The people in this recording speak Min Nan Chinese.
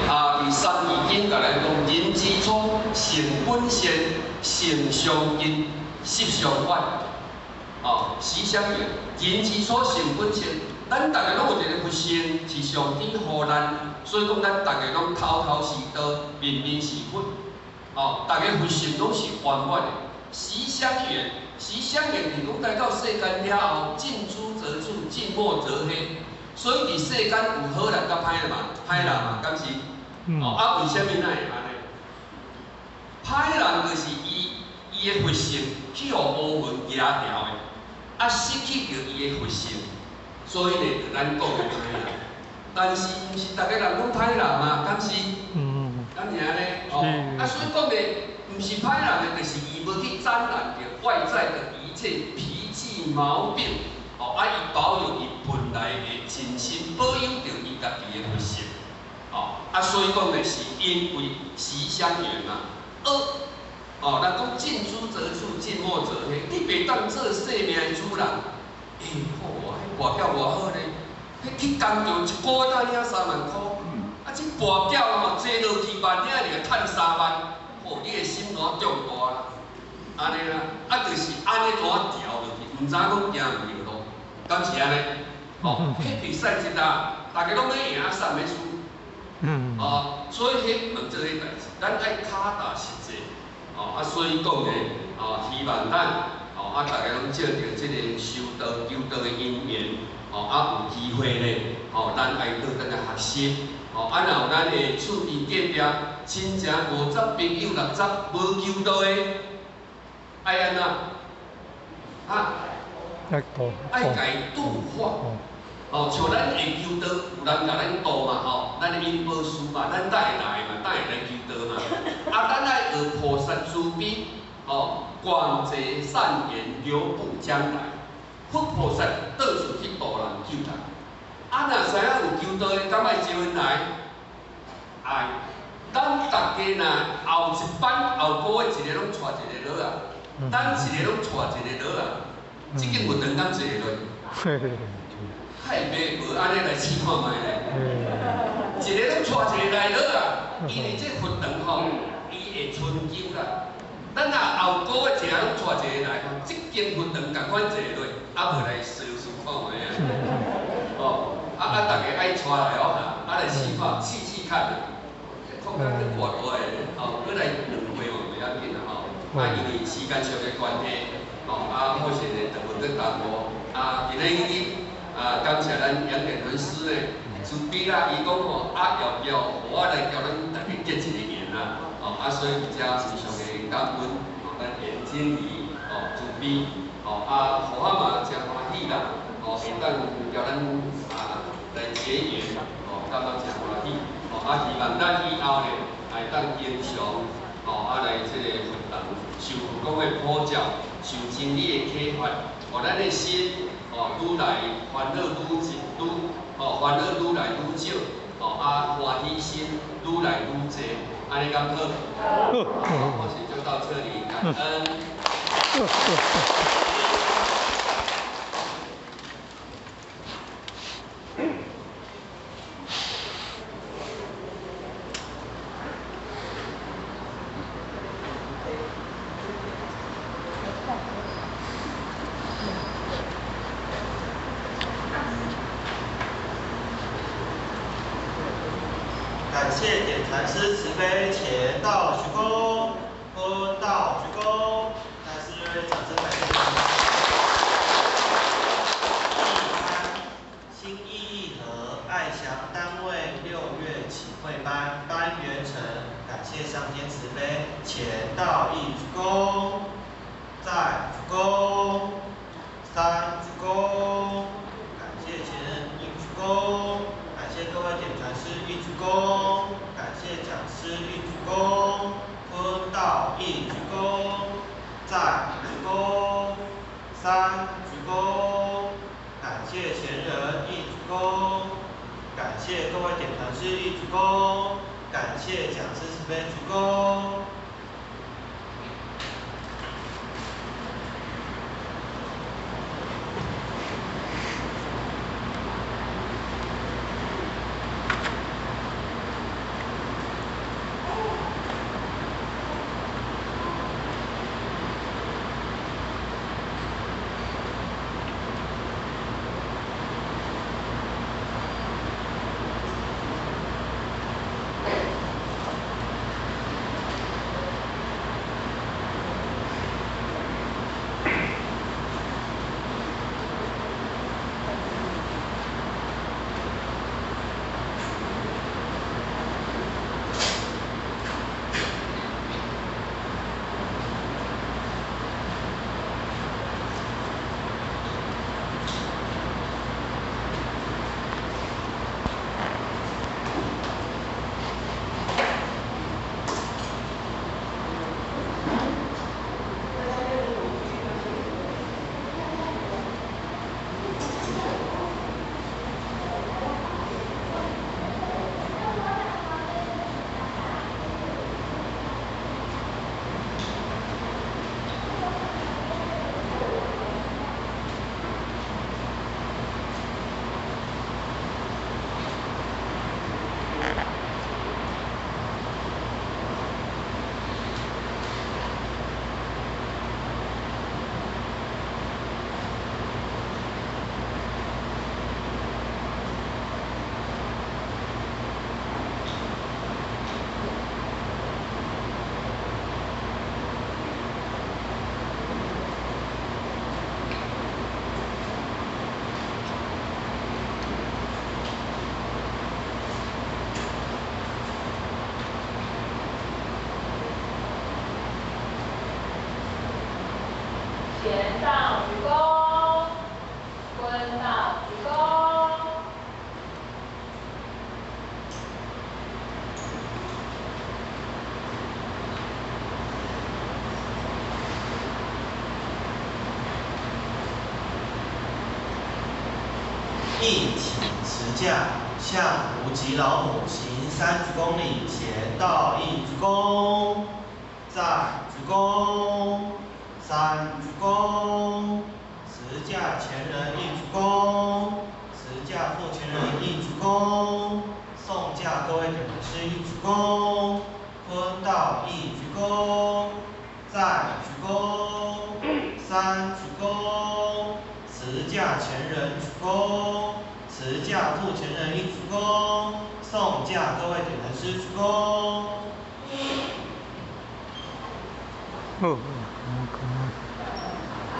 啊，佇三字經共咱講，人之初，性本善，性相近，習相遠。哦，實相緣，人之初，性本善，咱逐家攏有一个佛性，是上天予咱，所以講咱逐家攏頭頭是道，面面是佛。哦，逐家佛性攏是圓滿的。實相緣，實相緣是講來到世間了後，近朱者赤，近墨者黑。所以佇世間有好人佮歹人嘛，歹人嘛，敢是？哦，啊，為啥物咱會按呢？歹人就是伊伊的佛性去予烏雲遮牢的，啊，失去著伊的佛性，所以呢，就咱講的歹人。但是毋是逐个人攏歹人嘛，敢是？敢是按呢？哦，啊，所以講呢，毋是歹人的，就是伊無去沾染著外在的一切脾氣毛病。哦，啊，伊保有伊本來的真心，保有著伊家己的佛性。哦，啊，所以講呢，是因為實相緣嘛。惡，哦，人講近朱者赤，近墨者黑，你袂當做生命的主人。欸，好啊，彼跋筊偌好呢？彼去工場一个月才領3萬箍，啊，這跋筊吼，坐落去萬領爾趁3萬，吼，你的心偌壯大啦。按呢啦，啊，就是按呢怎調落去，毋知影講行毋著路。敢是按呢？哦，彼袂使一啦，逐家攏欲贏，啥欲輸？哦，所以彼毋做彼代誌，咱愛跤踏實際。哦，啊，所以講呢，哦，希望咱，哦，啊，逐家攏藉著這个修道求道的因緣，哦，啊，有機會呢，哦，咱愛倒轉來學習，哦，啊，若有咱的厝邊隔壁親情50，朋友60，無求道的，愛按怎？啊？愛共伊度化，哦，像咱會求道，有人共咱度嘛吼，咱的因報師嘛，咱才會來嘛，才會來求道嘛。啊，咱愛學菩薩慈悲，哦，廣結善緣，流布將來。佛菩薩到處去度人救人。啊，若知影有求道的，敢愛招𪜶來？愛。咱逐家若後一班後個月一个攏帶一个落啊，咱一个攏帶一個落啊。這間佛堂敢坐落？太袂無按呢來試看覓咧。一个攏帶一个來落啊，因為這佛堂吼，伊會春秋啦。咱若後個月一个攏帶一個來，這間佛堂仝款坐落，啊無來試試看覓啊。哦，啊啊，逐家愛帶來哦，啊來試看試試看啊。看較閣偌大个，吼，閣來兩回嘛袂要緊啦吼。啊，因為時間上的關係。哦，啊，好勢呢，就無閣耽誤。啊，今仔日啊，感謝咱楊典倫師呢，慈悲啦，伊講吼，啊，要叫，予我來交咱逐家結一個緣啦。哦，啊，所以佇遮非常的感恩，哦，咱嚴經理，哦，慈悲，哦，啊，予我嘛誠歡喜啦，哦，會當交咱啊來結緣，哦，感覺誠歡喜。哦，啊，希望咱以後呢，會當經常，哦，啊來這个佛堂受佛光的普照。受真理的啟發，予咱的心哦，愈來煩惱愈愈哦，煩惱愈來愈少，哦啊，歡喜心愈來愈濟，按呢敢好？好，我是就到這裡，感恩。感謝點傳師慈悲，乾道鞠躬，坤道鞠躬，大師掌聲感謝。新意義和愛祥單位6月啟慧班班員成，感謝上天慈悲，乾道一鞠躬，再鞠躬，三鞠躬，感謝前人一鞠躬，感謝各位點傳師一鞠躬，感謝講師一鞠躬，坤道一鞠躬，再鞠躬，三鞠躬，感謝前人一鞠躬，感謝各位點傳師一鞠躬，感謝講師慈悲鞠躬。乾道鞠躬，坤道鞠躬。一起持架，向无极老母行三鞠躬礼，乾道一鞠躬，再鞠躬，三鞠躬，持架前人一鞠躬，持架副前人一鞠躬，送驾各位点灯师一鞠躬，坤道一鞠躬，再鞠躬，三鞠躬。持架前人鞠躬，持架副前人一鞠躬，送驾各位點燈師鞠躬。好，好，好。